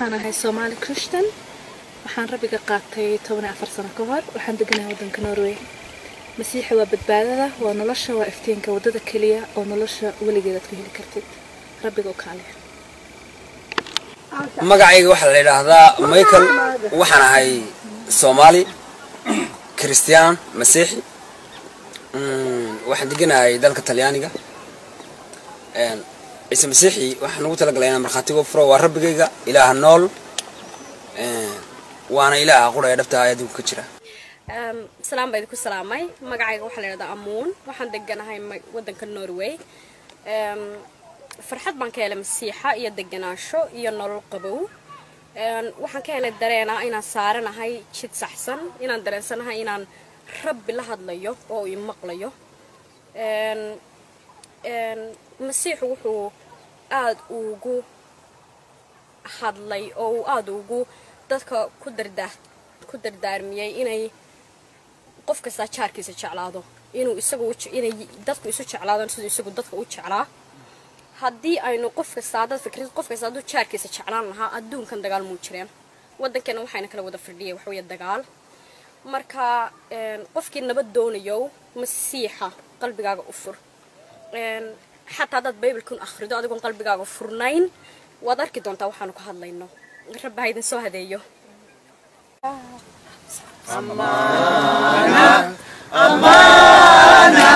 Waxaan ahay Soomaali Christian. Waxaan Rabbiga qaatay 14 sano ka hor. Waxaan deganahay waddanka Norway. Masiixa waa badbaadada, waa nolosha, waa iftiinka, waddada keliya oo nolosha weligeed aad ku heli kartid. Rabbiga u kaaliya. Magacayga waxaa la yidhaahdaa Michael. Waxaan ahay Soomaali Christian Masiixi. Waxaan deganahay dalka Talyaaniga. Ciise Masiixi waxaan ugu talagalay inaan markhaatiga u furo. Waa Rabbigayga, Ilaaha nool, waana Ilaaha qura ee dhabta ah ee adduunka ka jira. Salaam baa idinku salaamay. Magacayga waxaa la yidhahdaa Amuun. Waxaan deganahay waddanka Norway. Farxad baan ka helay Masiixa iyo deganaansho iyo nolol qabow. Waxaan ka helay dareena inaan saaranahay jid saxsan, inaan dareensanahay inaan Rabbi la hadlayo oo ii maqlayo. Masiixu wuxuu aada ugu hadlay oo uu aada ugu dadka ku dardaarmiyey inay qof kastaa jaarkiisa jeclaado, inuu isagu inay dadku isu jeclaadaan siduu isagu dadka u jeclaa. Haddii aynu qof kastaa dad fikrad, qof kasta hadduu jaarkiisa jeclaan lahaa, adduunkan dagaal muu jireen. Waddankeena waxayna kala wada fadhiyay waxa weeye dagaal. Marka qofkii nabad doonayo, Masiixa qalbigaaga u fur. Xataa haddaad Baybalkan akhrido adigoon qalbigaaga furnayn, waad arki doontaa waxaanu ka hadlayno. Rabbi ha idin soo hadeeyo. Amana, amana,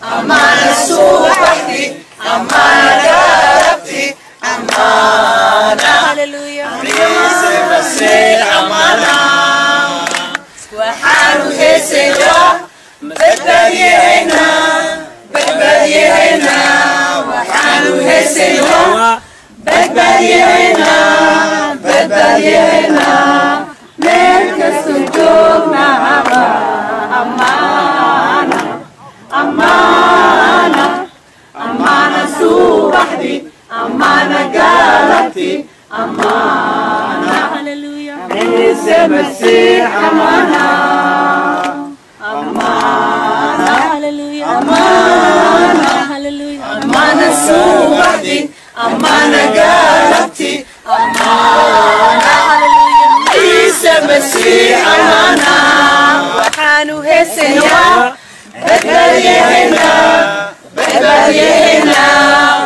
amana subaxdii, amana galabtii, amana. Ciise Masiix amana. Waxaanu heesaynaa badbaadiyahayna, badbaadiyahayna. Waxaanu heesaynaa badbaadiyahayna, badbaadiyahayna. Meel kastoo joognaba ammaana, ammaana, ammaana subaxdii, ammaana galabtii, ammaana. Ciise Masiix ammaana, ammaana, ammaana, ammaana subaxdii, ammaana galabtii, ammaana. Ciise Masiix ammaana. Waxaanu heesaynaa badbaadiyahayna, badbaadiyahayna.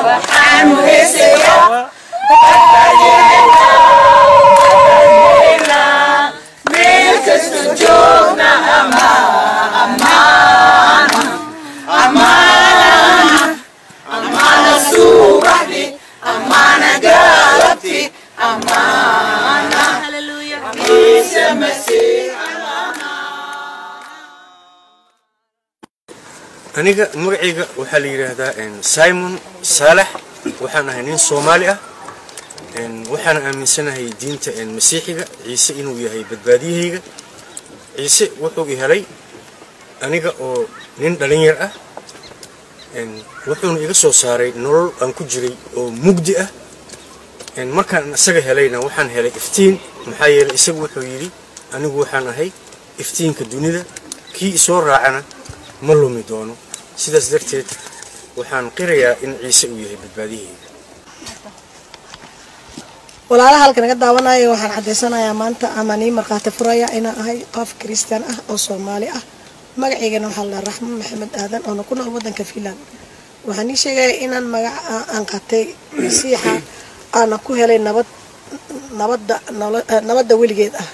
Waxaanu heesaynaa badbaadiyahayna, badbaadiyahayna. Meel kastoo joogna ammaana, ammaana, ammaana subaxdii, ammaana galabtii, ammaana. Ciise Masiix ammaana. Aniga magacayga waxaa la yidhaahdaa Simon Saalax. Waxaan ahay nin Soomaali ah. Waxaan aaminsanahay diinta Masiixiga, Ciise inuu yahay badbaadiyahayga. Ciise wuxuu i helay aniga oo nin dhalinyar ah, wuxuuna iga soo saaray nolol aan ku jiray oo mugdi ah. Markaan isaga helayna waxaan helay iftiin, maxaa yeelay isagu wuxuu yidhi: "Anigu waxaan ahay iftiinka dunida, kii isoo raacana ma lumi doono." Sidaas darteed waxaan qirayaa in Ciise uu yahay badbaadiyahayga. Walaalaha halka naga daawanaya, waxaan caddaysanayaa maanta ama nii markhaati furaya inaan ahay qof Kristan ah oo Soomaali ah. Magacaygana waxaa la Raxmo Maxamed Aadan, oona ku nool wadanka Finland. Waxaan ii sheegaya inaan magaca aan qaatay Masiixa, aana ku helay nabad, nabadda nabadda weligeed ah.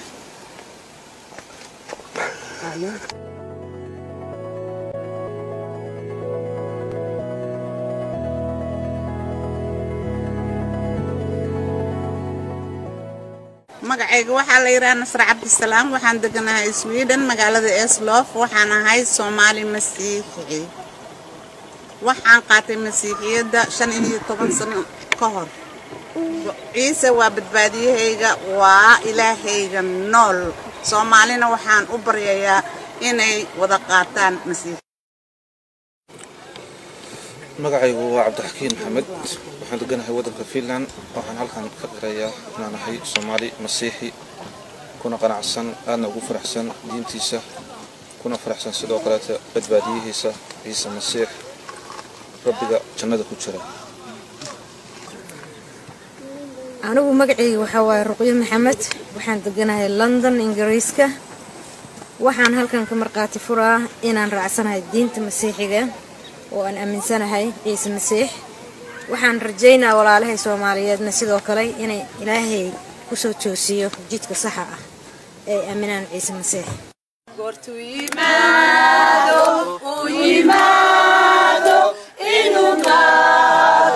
Magacayga waxaa la yidhaha Nasre Cabdisalaam. Waxaan deganahay Sweden, magaalada Eslov. Waxaan ahay Soomaali Masiixi. Waxaan qaatay Masiixiyadda 15 sano ka hor. Ciise waa badbaadiyahayga, waa Ilaahayga nool. Soomaalina waxaan u baryayaa inay wada qaataan Masiix. Magacaygu waa Cabdixakiin Maxamed. Waxaan deganahay waddanka Finland. Waxaan halkan ka qirayaa inaan ahay Soomaali Masiixi, kuna qanacsan, aadna ugu faraxsan diintiisa, kuna faraxsan sidoo kaleeta badbaadiyihiisa Ciise Masiix, Rabbiga jannada ku jira. Anigu magacayga waxaa waaye Ruqyo Maxamed, waxaan deganahay London, Ingiriiska. Waxaan halkan ka markhaati furaa inaan raacsanahay diinta Masiixiga oo aan aaminsanahay Ciise Masiix. Waxaan rajaynaa walaalahay Soomaaliyeedna sidoo kale inay Ilaahay kusoo toosiyo jidka saxa ah ee aaminaan Ciise Masiix. Goortuu yimaado, uu yimaado inuu qaado.